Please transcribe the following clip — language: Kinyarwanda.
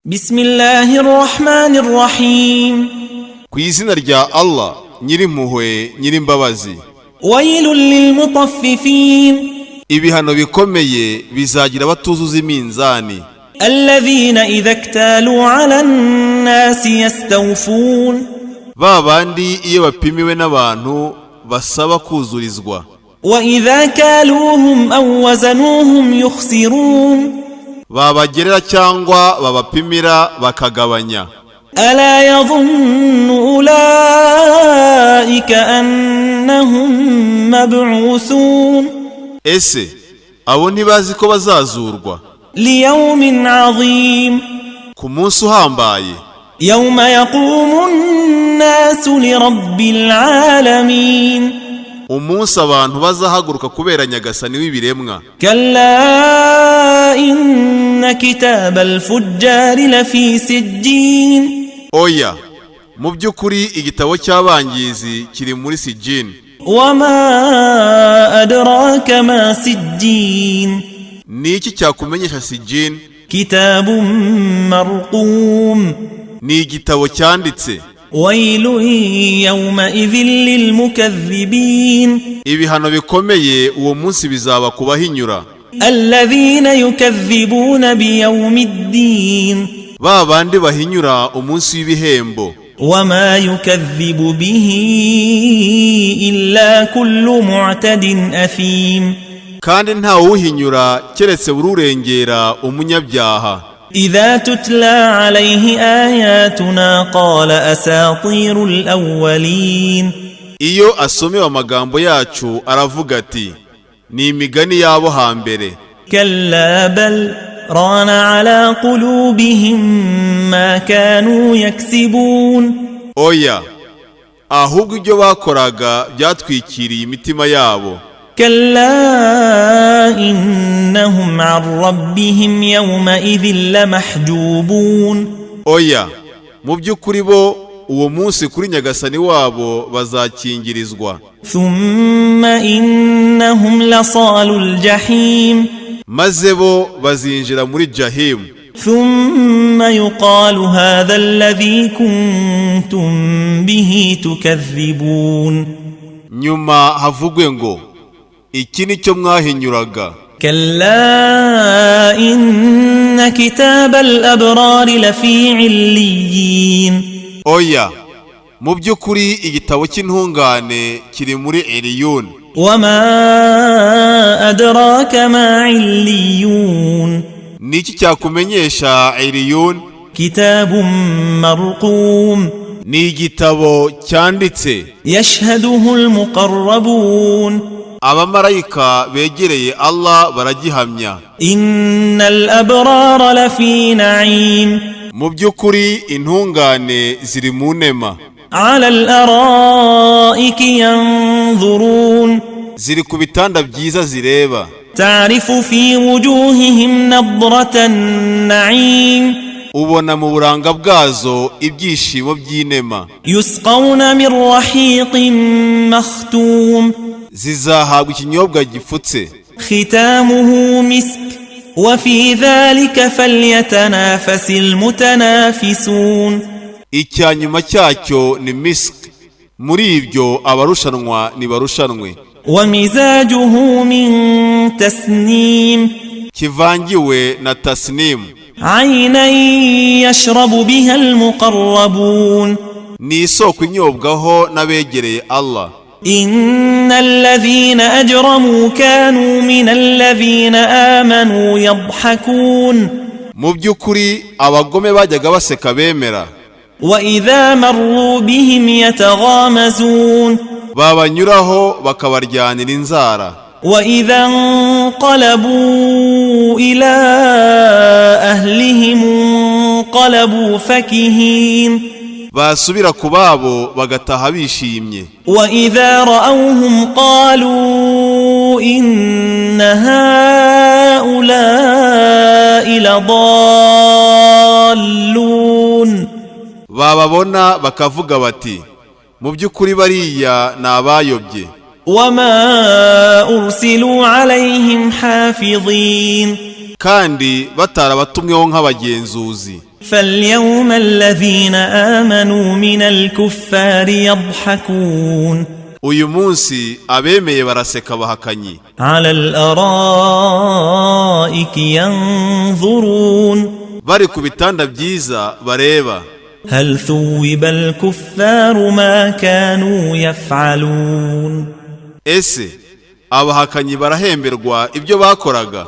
بسم الله الرحمن الرحيم. Ku izina rya Allah, Nyirimpuhwe, Nyirimbabazi. ويل للمطففين. Ibihano bikomeye bizagira abatuzuza iminzani. الذين إذا اكتالوا على الناس يستوفون. Ba bandi iyo bapimiwe n'abantu basaba kuzurizwa. وإذا كالوهم أو وزنوهم يخسرون. Babagerera cyangwa babapimira bakagabanya. ألا يظن أولئك أنهم مبعوثون؟ Ese abo ntibazi ko bazazurwa? ليوم عظيم. Ku munsi uhambaye. يوم يقوم الناس لرب العالمين. Umunsi abantu bazahaguruka kubera Nyagasani w'ibiremwa. كلا، إن كتاب الفجار لفي سجين. Oya, mu by'ukuri igitabo cy'abangizi kiri muri Sijini. وما أدراك ما سجين؟ Ni iki cyakumenyesha Sijini? كتاب مرقوم. Ni igitabo cyanditse. ويل يومئذ للمكذبين. Ibihano bikomeye uwo munsi bizaba kubahinyura. الذين يكذبون بيوم الدين. Ba bandi bahinyura umunsi w'ibihembo. وما يكذب به إلا كل معتد أثيم. Kandi ntawuhinyura keretse buri urengera, umunyabyaha. إذا تتلى عليه آياتنا قال أساطير الأولين. Iyo asomewe amagambo yacu aravuga ati: "Ni imigani y'abo hambere." كلا، بل ران على قلوبهم ما كانوا يكسبون. Oya, ahubwo ibyo bakoraga byatwikiriye imitima yabo. كلا، إنهم عن ربهم يومئذ لمحجوبون. Oya, mu by'ukuri bo uwo munsi kuri Nyagasani wabo bazakingirizwa. ثم إنهم لصالو الجحيم. Maze bo bazinjira muri Jahimu. ثم يقال: هذا الذي كنتم به تكذبون. Nyuma havugwe ngo: "Iki ni cyo mwahinyuraga." كلا، إن كتاب الأبرار لفي عليين. Oya, mu by'ukuri igitabo cy'intungane kiri muri Eliyuni. وما أدراك ما عليون؟ Ni iki cyakumenyesha Eliyuni? كتاب مرقوم. Ni igitabo cyanditse. يشهده المقربون. Abamarayika begereye Allah baragihamya. إن الأبرار لفي نعيم. Mu by'ukuri intungane ziri mu nema. على الأرائك ينظرون. Ziri ku bitanda byiza zireba. تعرف في وجوههم نضرة النعيم. Ubona mu buranga bwazo ibyishimo by'inema. يسقون من رحيق مختوم. Zizahabwa ikinyobwa gipfutse. ختامه مسك، وفي ذلك فليتنافس المتنافسون. Icya nyuma cyacyo ni misk, muri ibyo abarushanwa nibarushanwe. ومزاجه من تسنيم. Kivangiwe na Tasnimu. عينا يشرب بها المقربون. Ni isoko inyobwaho n'abegereye Allah. إن الذين أجرموا كانوا من الذين آمنوا يضحكون. Mu by'ukuri abagome bajyaga baseka bemera. وإذا مروا بهم يتغامزون. Babanyuraho bakabaryanira inzara. وإذا انقلبوا إلى أهلهم انقلبوا فكهين. Basubira ku babo bagataha bishimye. وإذا رأوهم قالوا إن هؤلاء لضالون. Bababona bakavuga bati: "Mu by'ukuri bariya ni abayobye." وما أرسلوا عليهم حافظين. Kandi batarabatumweho nk'abagenzuzi. فاليوم الذين آمنوا من الكفار يضحكون. Uyu munsi abemeye baraseka abahakanyi. على الأرائك ينظرون. Bari ku bitanda byiza bareba. هل ثوب الكفار ما كانوا يفعلون؟ Ese abahakanyi barahemberwa ibyo bakoraga?